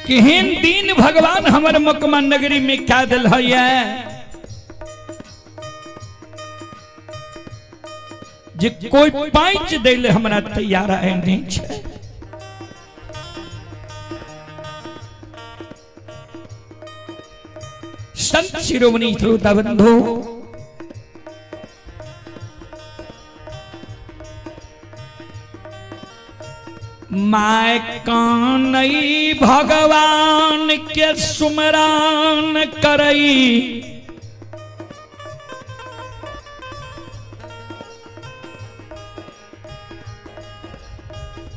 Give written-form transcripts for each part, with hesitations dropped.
केहन दिन भगवान हमर मकमा नगरी में क्या दिल है जे कोई पाँच दैले हमरा तैयार है नहीं छे। संत शिरोमणि श्रोता बंधु, my कानई भगवान के सुमरान करई,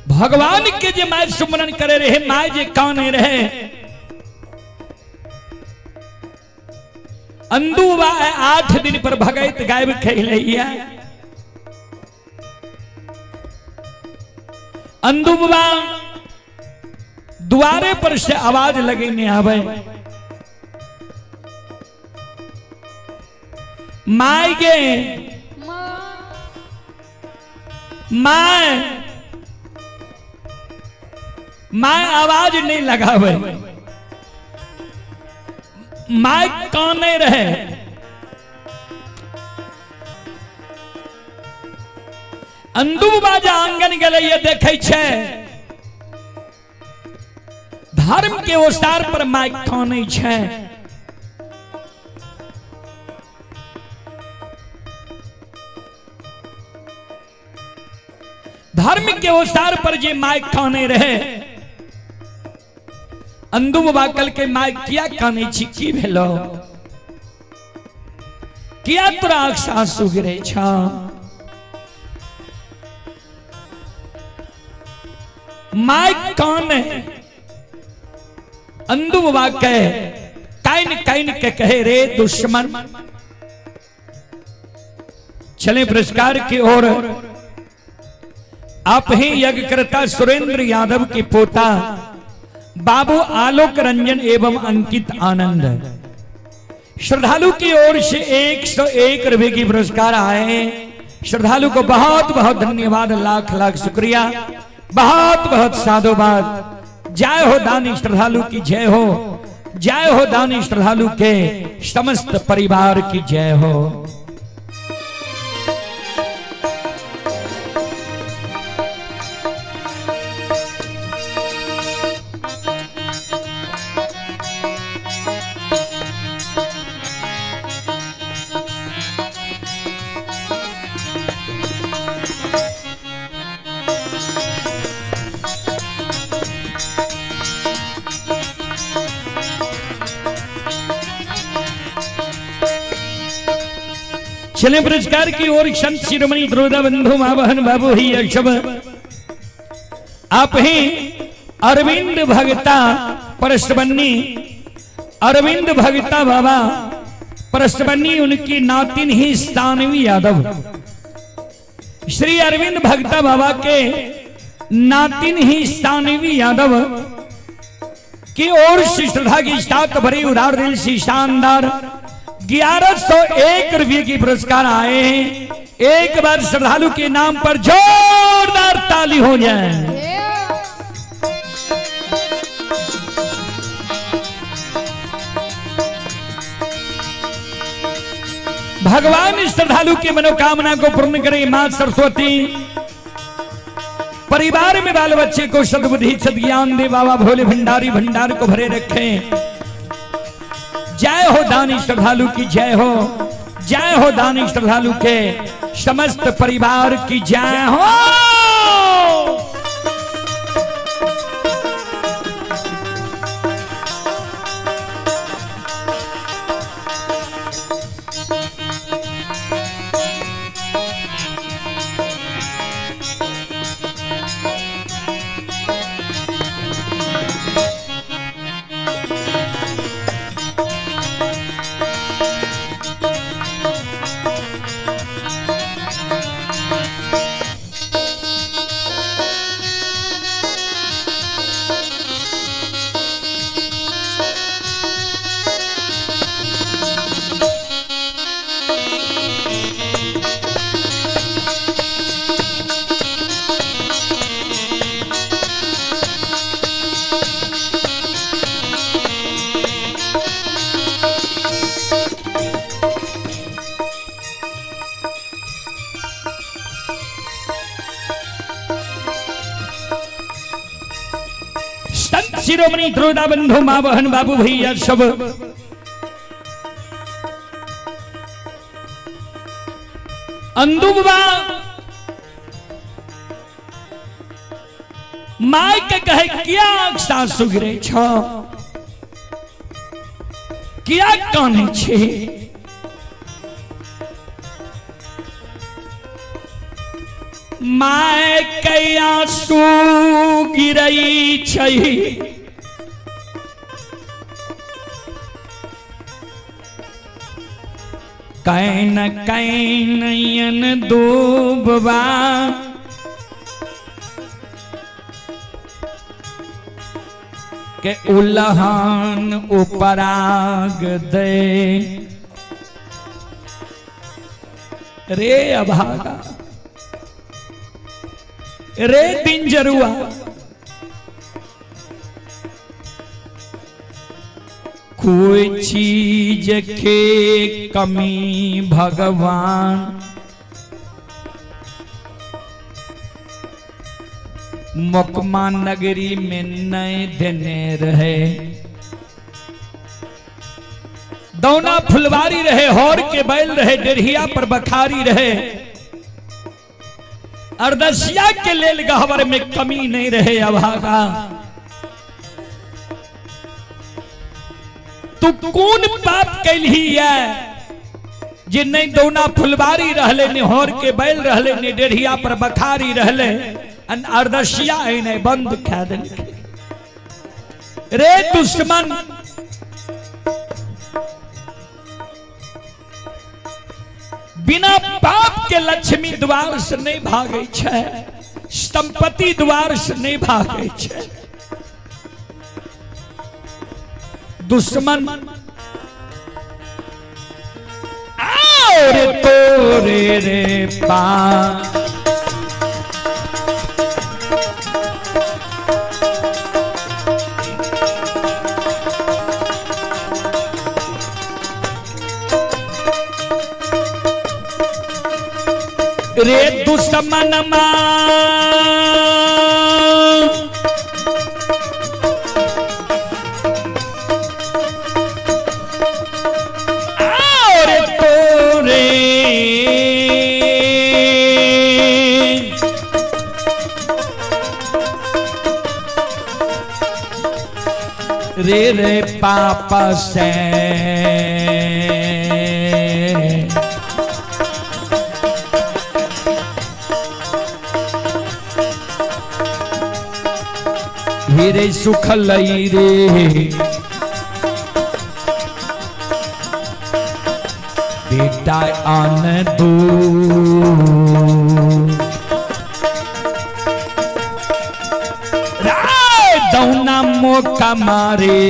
भगवान के जे my सुमरन करे रहे, my जे काने रहे, अंदू 8 दिन पर भगैत गायब खेलैया। अंदू बाबा द्वारे पर से आवाज लगेने आवे, my गे my, my आवाज नहीं लगावे, my काने रहे। अंदू बाजा आंगन गेलै देखे छे धर्म के ओसार पर my काने छे। धर्म के ओसार पर जे my काने रहे, अंदू बाबा कल के my किया काने छी, की भेलो, किया तोरा आँख आंसू गिरे छा? My कान अंदू बाबा के काइन काइन के कहे रे दुश्मन। चले पुरस्कार की ओर। आप ही यज्ञकर्ता सुरेंद्र यादव के पोता बाबू आलोक रंजन एवं अंकित आनंद श्रद्धालु की ओर से 101 रुपए की पुरस्कार आए। श्रद्धालु को बहुत बहुत धन्यवाद, लाख लाख शुक्रिया, बहुत बहुत साधुवाद। जय हो दानी श्रद्धालु की जय हो, जय हो दानी श्रद्धालु के समस्त परिवार की जय हो। चले पुरस्कार की ओर। संत शिरोमणि द्रोदा बंधु माँ बहन बाबू ही अक्षब आप ही अरविंद भगता परसबन्नी, अरविंद भगता बाबा परसबन्नी, उनकी नातिन ही सानवी यादव। श्री अरविंद भगता बाबा के नातिन ही सानवी यादव की ओर से श्रद्धा की साथ भरी उदार दिल से शानदार 1101 रुपये की पुरस्कार आए हैं। एक बार श्रद्धालु के नाम पर जोरदार ताली हो जाए। भगवान श्रद्धालु की मनोकामना को पूर्ण करे मां सरस्वती। परिवार में बाल बच्चे को सद्बुद्धि सद्ज्ञान दे बाबा भोले भंडारी भंडार को भरे रखें। जय हो दानी श्रद्धालु की जय हो, जय हो दानी श्रद्धालु के समस्त परिवार की जय हो। शिरोमणि द्रोदा बंधु माँ बहन बाबू भैया सब अंदू बाबा my के कहे किया सासु गिरे छ, किया काने छे? My के आंसू गिरई छै, can can डूबवा के उलहन उपराग दे रे अभागा रे दिन जरुआ। कोई चीज के कमी भगवान मोकमा नगरी में नहीं देने रहे। दौना फुलवारी रहे, होर के बैल रहे, डेढ़िया पर बखारी रहे, अरदसिया के लेल गहवर में कमी नहीं रहे अभागा। तू कौन पाप कैलही है जे नहीं दौना फुलवारी रहले, ने होर के बैल रहले, ने डेढ़िया पर बखारी रहले, अन अरदसिया नहीं बंद खा देलकै रे दुश्मन। बिना पाप के लक्ष्मी द्वार से नहीं भागे छै, संपत्ति द्वार से नहीं भागे छै। दुश्मन और तोरे रे पा रे दुश्मन मां और तोरे रे रे पाप से रे सुख लई रे बेटा आन दू राय दौना मौका मारे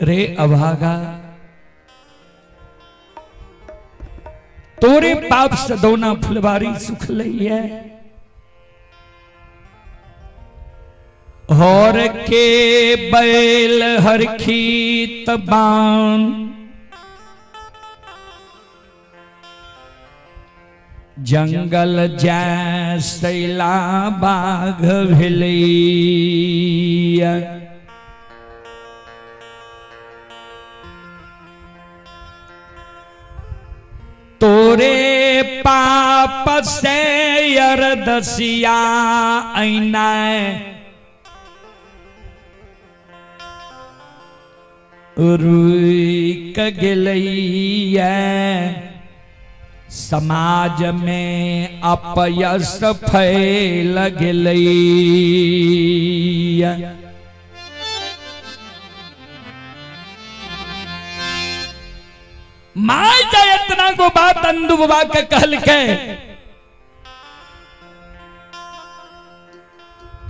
रे अभागा, तोरे पाप से दौना फुलवारी सुखलैया। हर के बैल हरखीत बान, जंगल जैसैला बाघ भेलैया। तोरे पाप से अरदसिया ऐना, रुक गेलैया। समाज में अपयश फैल गेलैया। My जा इतना को बात अंदू बाबा के कहल के,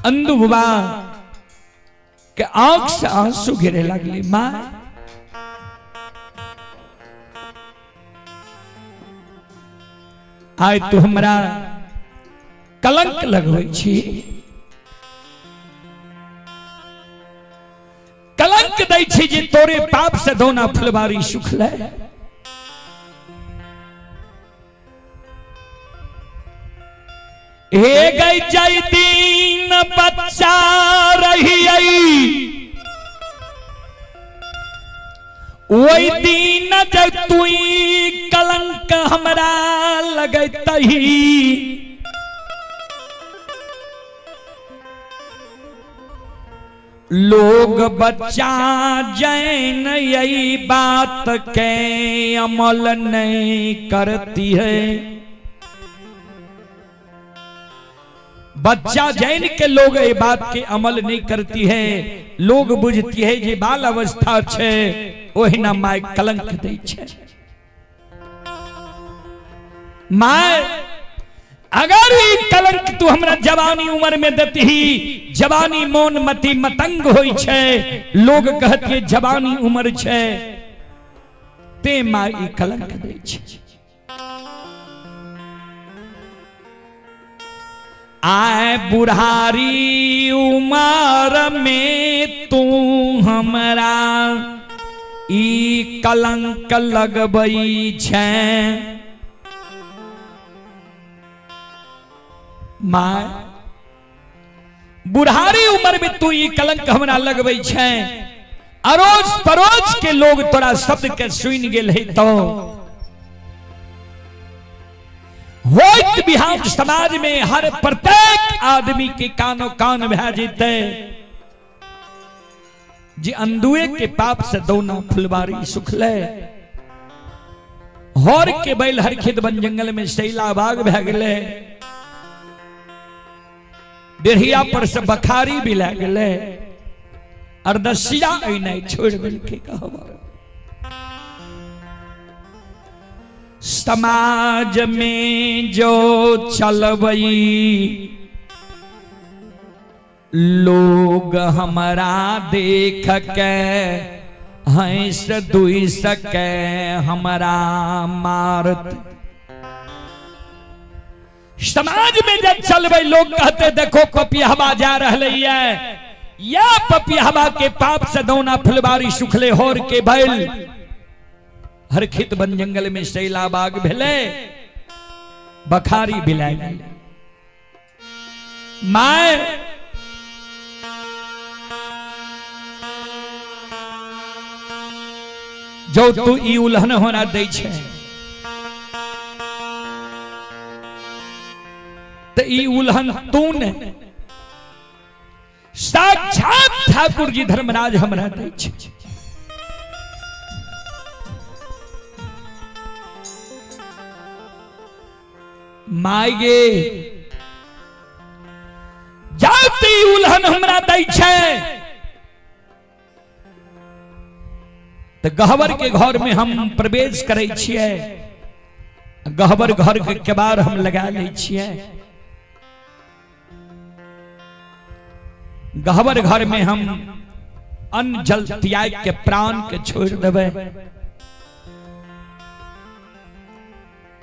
अंदू बाबा के आंख से आंसू गिरे लगली। My आय तू हमरा कलंक लगबै छी, कलंक दै छी जे तोरे पाप से दौना फुलवारी सुखलै। हे गई जय दिन बच्चा रही वही दिन जब तू कलंक हमरा लगतही, लोग बच्चा जैन यही बात के अमल नहीं करती है। बच्चा जैन के लोग ये बात के अमल नहीं करती है। लोग बुझती है जे बाल अवस्था छे ओहिना my कलंक दै छे। My अगर ई कलंक तू हमरा जवानी उम्र में देती, जवानी मोन मति मतंग होई छे, लोग कहती जवानी उम्र छे, ते my ई कलंक दै छे। आए बुढ़ारी उमर में तू हमरा ई कलंक लगबै छे। My बुढ़ारी उम्र में तू ई कलंक हमरा लगबै छे, अरोज परोज के लोग तोरा शब्द के सुन गेल है तो होइत बिहार समाज में हर प्रत्येक आदमी के कानो कान भए जेतै जे अंदुए के पाप से दौना फुलवारी सुखले, हर के बैल हर खेत बन जंगल में शैला बाग भए गेलै, डेढ़िया पर से बखारी भी लए गेलै, अरदसिया ऐनाइ छोड़ि देलकै। कहब समाज में जो चलबई लोग हमरा देख के हंस दुई सके हमरा मारत। समाज में जब चलबे लोग कहते देखो पपिहवा जा रहा है, या पपिहवा के पाप से दौना फुलवारी सुखले होर के बैल हर खेत बन जंगल में शैला बाग भेले बखारी बिलाय गेलै। My जो तू ई उलहन होना दै छे त ई उलहन तू ने साक्षात ठाकुर जी धर्मराज हमरा दै छे। My गे जाती उलहन हमरा दै छे त गहबर के घर में हम प्रवेश करै छियै, गहबर घर के केबाड़ हम लगा लै छियै, गहबर घर में हम अन्न जल त्याग के प्राण के छोड़ देबै।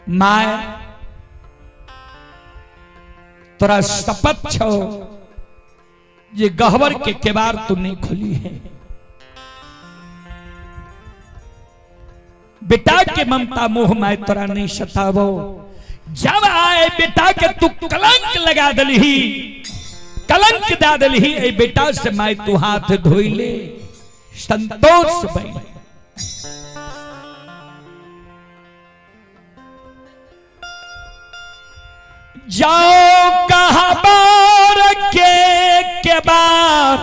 My तोरा शपथ छो ये गहवर के केबार तू नहीं खोली है। बेटा के ममता मोह my तोरा नहीं सतावो। जब आए बेटा के तू कलंक लगा दलही, कलंक दा दलही, ए बेटा से my तू हाथ धोई ले, संतोष बन। जाओ कहा बार के बार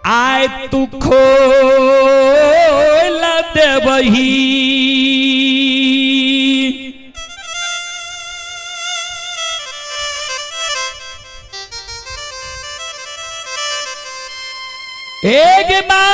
आए तू खोल देवही। एक बार